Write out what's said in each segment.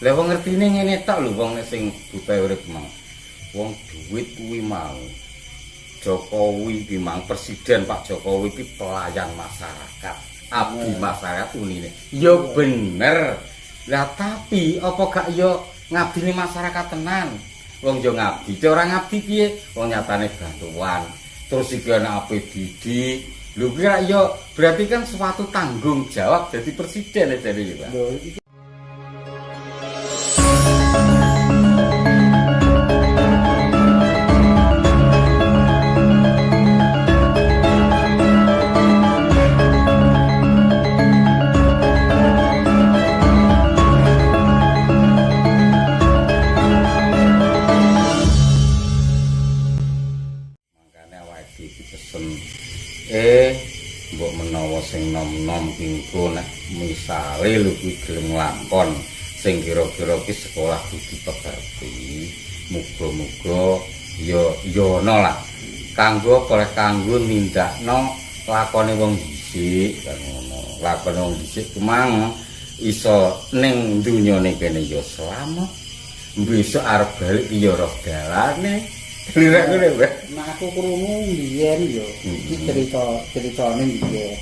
Lah wong ngertine ngene tok lho wong nek sing buta urip mau. Wong duit kuwi mau. Jokowi ki mang presiden Pak Jokowi ki pelayan masyarakat, abdi masyarakat unine. Ya bener. Lah tapi apa gak yo ngabdine masyarakat tenan? Wong yo ngabdi, ora ngabdi piye? Wong nyatane bantuan. Terus iki ana APBD. Lho kira yo berarti kan suatu tanggung jawab jadi presiden ya jadi ya, Pak. Lho iki. Makane awake dhewe iki pesen mbok menawa sing nom-nom ki engko nek misale lho kuwi gelem nglakon sing kira-kira ki sekolah budi pekerti, muga-muga ya ya ana lah. Kanggo apa lek kanggo nindakno lakone wong dhisik kan ngono. Lakone wong dhisik ku mang iso ning dunyane kene ya slamet. Besok arep balik ki ya roh dalane. Lirak ngene, Mbak. Nek aku krungu mbiyen yo, iki cerita ceritane mbiyen.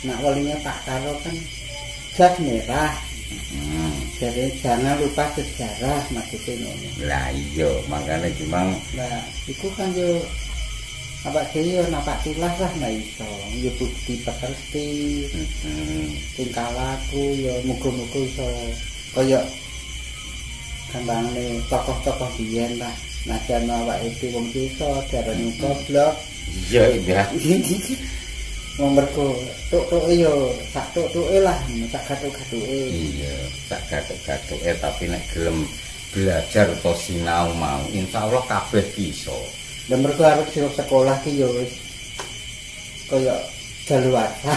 Nek weline Pak Karno kan jas merah. Jadi jangan lupa sejarah maksudnya ngono. Lah iya, makane ki mang Lah iku kan yo awak dhewe yo napak tilas lah nek iso. Yo bukti pekerti, tingkah laku yo muga-muga iso kaya gambangane tokoh-tokoh biyen lah. Najan awake dhewe wong desa diarani goblok. Iya, iya. Wong mergo tuk-tuke yo sak tuk-tuke lah, sak gathuk-gathuke. Iya, sak gathuk-gathuke tapi nek gelem belajar utawa sinau mau, insyaallah kabeh iso. Lah mergo arep sira sekolah ki yo wis kaya daluwarsa.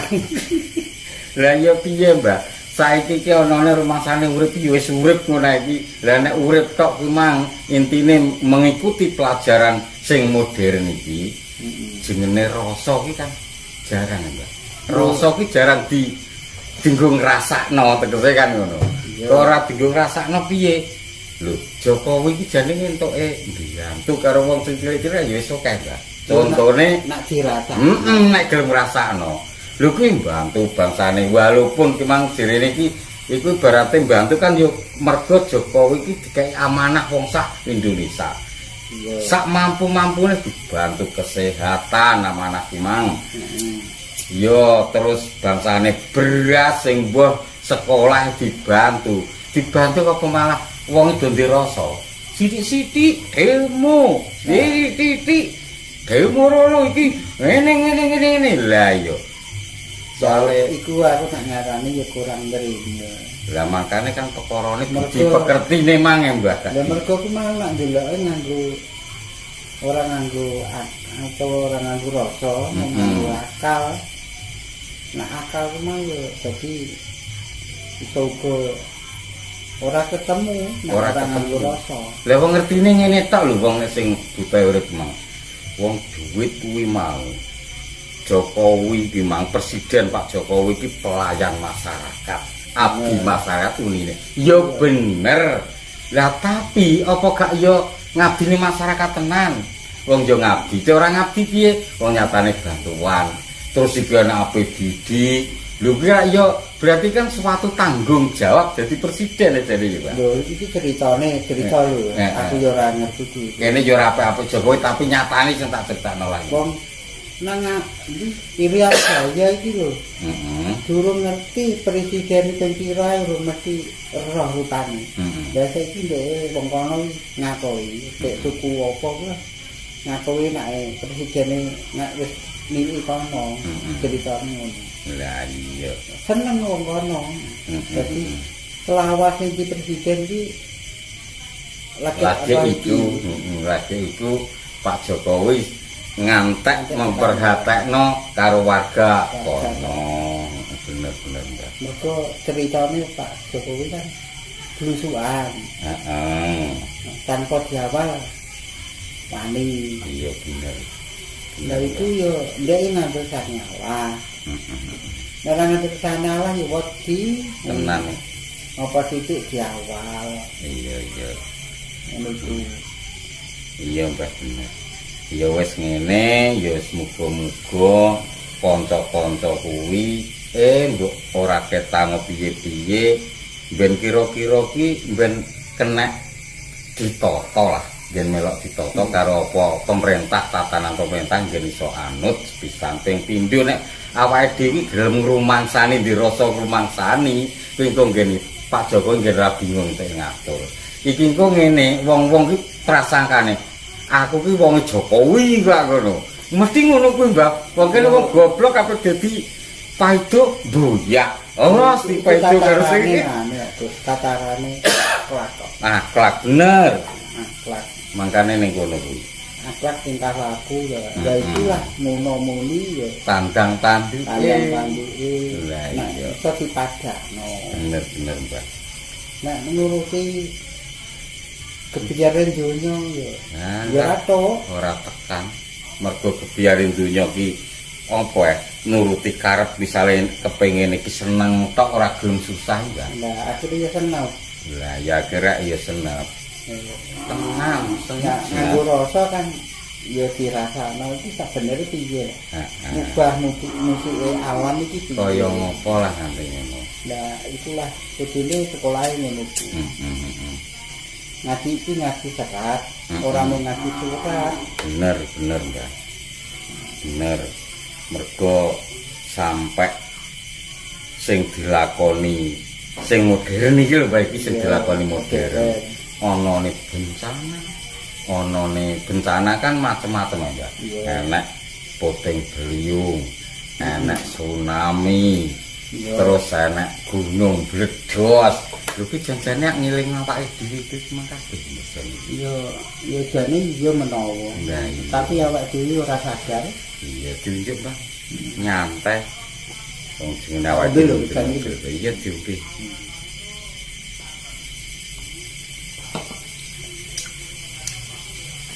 Lah iya piye, Mbak? Saiki ki anane rumasane urip ki wis urip ngono iki. Lah nek urip tok kuwi mang intine mengikuti pelajaran sing modern iki, jenenge rasa ki kan jarang, Mbak. Rasa ki jarang di dinggo ngrasakno tegese kan ngono. Ora dinggo ngrasakno piye? Lho, Jokowi iki jane entuke mbiyantu karo wong sing cilik-cilik ya wis akeh, Mbak. Contone Nak dirasakno. Nek gelem ngrasakno. Lho kuwi mbantu bangsane walaupun ki mang direne iki iku ibarate mbantu kan yo mergo Jokowi iki dikai amanah wong sak Indonesia. Sak mampu-mampune dibantu kesehatan amanah ki mang. Yo terus bangsane beras sing mbuh sekolah dibantu. Dibantu kok malah wong do ndek rasa. Sithik-sithik ilmu, sithik-sithik ilmu rono iki ngene ngene ngene ngene. Lah iya. Soale Iku aku tak ngarani ya kurang nrimo. Lah makane kan perkarane budi pekertine mang ya, Mbah. Lah mergo ku mang nak ndeloke nganggo ora nganggo atau ora nganggo rasa, nganggo akal. Nah akal ku mang ya dadi iso uga ora ketemu nek Ora ora nganggo ketemu. rasa. Lah wong ngertine ngene tok lho wong nek sing buta urip mang. Wong duit kuwi mau. Jokowi ki mang presiden Pak Jokowi ki pelayan masyarakat, abdi masyarakat unine. Ya bener. Lah tapi apa gak yo ngabdine masyarakat tenan? Wong yo ngabdi, ora ngabdi piye? Wong nyatane bantuan. Terus iki ana APBD. Lho kira yo berarti kan suatu tanggung jawab jadi presiden ya jadi ya, Pak. Lho iki ceritane, cerita lho. Aku yo ora ngerti kuwi. Kene yo ora apik-apik Jokowi tapi nyatane sing tak critakno lah. Wong nang iki Irian Jaya iki lho. Durung ngerti presiden ping pira urung mesti roh rupane. Lah saiki ndek wong kono ngakoi nek suku apa kuwi ngakoi nek presidene nek wis nilai kono ceritane ngono. Lah iya. Seneng wong kono. Dadi selawase iki presiden iki lagi Lagi apa iku, lagi iku Pak Jokowi ngantek memperhatekno karo warga kono. Bener-bener, Mbak. Mergo ceritane Pak Jokowi kan blusukan. Tanpa diawal wani. Iya bener. Lah iku yo ndek ngambil sanyawa. Nek ora ngambil sanyawa yo wedi. Tenan. Apa sithik diawal. Iya iya. Ngono iku. Iya Mbah bener. Ya wis ngene, ya wis muga-muga kanca-kanca kuwi mbok ora ketang piye-piye ben kira-kira ki ben kena ditata lah, ben melok ditata karo apa pemerintah, tatanan pemerintah ben iso anut pisan ping pindho nek awake dhewe iki gelem ngrumangsani dirasa ngrumangsani kuwi engko nggene Pak Jokowi nggih ora bingung tek ngatur. Iki engko ngene, wong-wong ki prasangkane aku ki wonge Jokowi kok ngono. Mesti ngono kuwi, Mbah. Wong kene wong goblok apa dadi paido boyak. Ora si paido karo sing tatarane akhlak kok. Akhlak bener. Akhlak. Mangkane ning kono kuwi. Akhlak tingkah laku ya. Ya itulah mono-moni ya. Tandang tanduke. Tandang tanduke. Lah iya. Iso dipadakno. Bener bener, Mbah. Nek nuruti kebijakan dunya ya. Ya ora tok, ora tekan. Mergo kebiarin dunya ki apa nuruti karep misale kepengin iki seneng tok ora gelem susah ya. Lah akhire ya seneng. Lah ya kira ya seneng. Tenang, seneng. Nganggo rasa kan ya dirasakno iki sabenere piye. Heeh. Mubah musike alam iki piye. Kaya ngopo lah nganti ngono. Lah itulah kudune sekolahe ngono kuwi. Ngaji iki ngaji serat, ora mung ngaji surat. Bener, bener, Mbah. Bener. Mergo sampai sing dilakoni sing modern iki lho, Mbah, iki sing dilakoni modern. Anane bencana. Anane bencana kan macem-macem, Mbah. Enek puting beliung, enek tsunami, terus enek gunung bledos. Lho ki janjane ngiling awake dhewe iki mung kabeh mesen. Ya, ya jane ya menawa. Tapi awake dhewe ora sadar. Iya, diunjuk, Bang. Nyantai. Wong jenenge awake dhewe. Iya, diunjuk.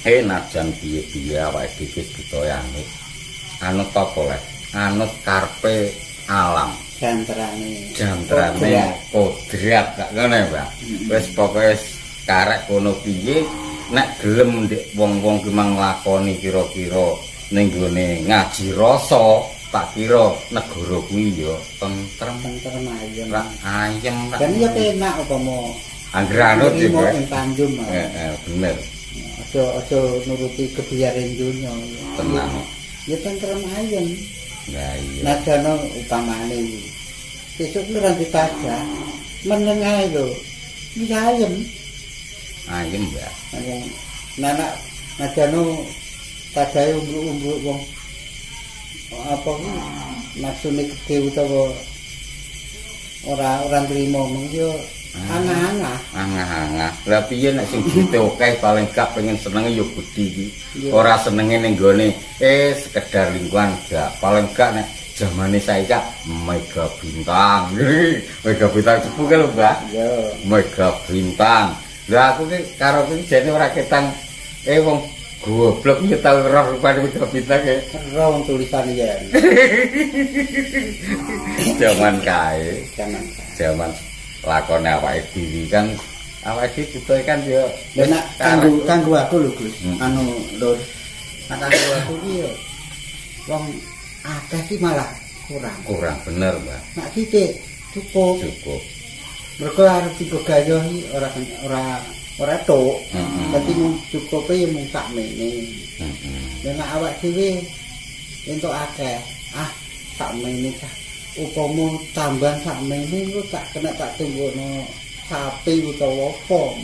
Najan piye-piye awake dhewe budaya anut. Anut apa le? Anut karepe alam. Jantrane. Jantrane kodrat gak ngono ya, Mbak. Wis pokoke karek kono piye nek gelem ndek wong-wong ki mang nglakoni kira-kira ning gone ngaji rasa, tak kira negara kuwi ya tentrem, tentrem ayem. Rak ayem rak. Kan ya penak upama angger anut ya ing Tanjung. Heeh, bener. Aja nuruti kebiaran dunya. Tenang. Ya tentrem ayem. Lah iya. Nadana upamane iki. Sesuk kuwi ora dipajak. Meneng ae lho. Iki ayem. Ayem, Mbak. Ayem. Nah, nadana padahe umbruk-umbruk wong apa kuwi nafsune gedhe utawa ora nrimo mung yo angah-angah. Angah-angah. Lah piye nek sing duwite akeh paling gak pengen senenge ya gedhi iki. Ora senenge ning gone sekedar lingkungan gak. Paling gak nek jamane saiki mega bintang. Mega bintang cepu ki lho, Mbah. Iya. Mega bintang. Lah aku ki karo kuwi jane ora ketang wong goblok ya tau roh rupane mega bintang e. Roh wong tulisane ya. Jaman kae. Jaman. Jaman lakone awake dhewe kan awake dhewe butuhe kan ya nek kanggo aku lho Gus, anu lur. Nek kanggo aku ki ya wong akeh ki malah kurang. Kurang bener, Mbak. Nek sithik cukup. Cukup. Mergo arep dienggo gayuh iki ora tok. Dadi mung cukupe ya mung sakmene. Heeh. Nek awak dhewe entuk akeh, sakmene cah. Upama tambahan sakmene engko tak kena tak tunggono sapi utawa apa.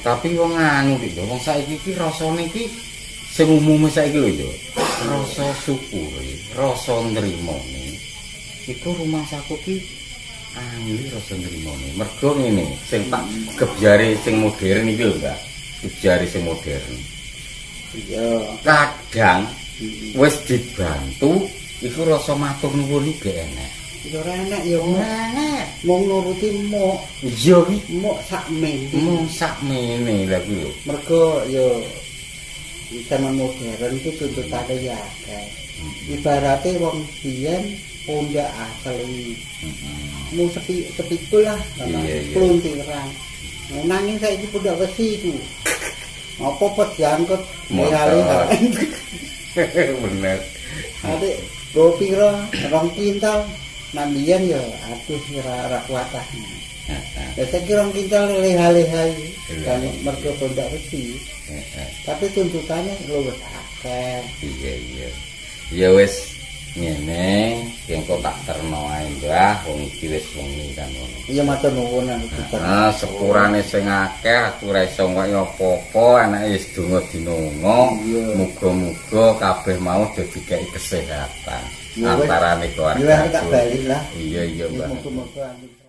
Tapi wong anu iki lho, wong saiki iki rasane iki sing umume saiki lho ya. Rasa syukure, rasa nrimone. Iku rumangsaku ki angel rasa nrimone. Mergo ngene, sing tak gebyare sing modern iki lho, Mbak. Gebyare sing modern. Iya. Kadang wis dibantu iku rasa matur nuwun iki enek. Ya ora enek ya ora enek. Mung nuruti mok. Iya ki mok sakmene. Mung sakmene lha kuwi lho. Mergo ya zaman modern itu tuntutane ya akeh. Ibarate wong biyen Pundak asli. Mu sepi sepikul lah, Iya, iya. Pluntiran. Nanging saiki pundak wesi iku. Apa-apa diangkut Motor. leha-leha. Bener. Adik, go piro 2 kintal. Nah, biyen ya aduh ora kuat ah. Ya saiki 2 kintal leha-leha iki. Kan mergo pundak wesi. Tapi tuntutannya luwih akeh. Iya iya. Ya wis ngene, engko tak terno ae, Mbah, wong iki wis wengi kan ngono. Iya, matur nuwun anu. Ah, sepurane sing akeh aku ora iso ngoki apa-apa, anake wis donga dinonga. Muga-muga kabeh mau dadi dikeki kesehatan Ya wis. antarane keluarga. Ya wis, tak balik lah. Iya iya, Mbah. Muga-muga amin.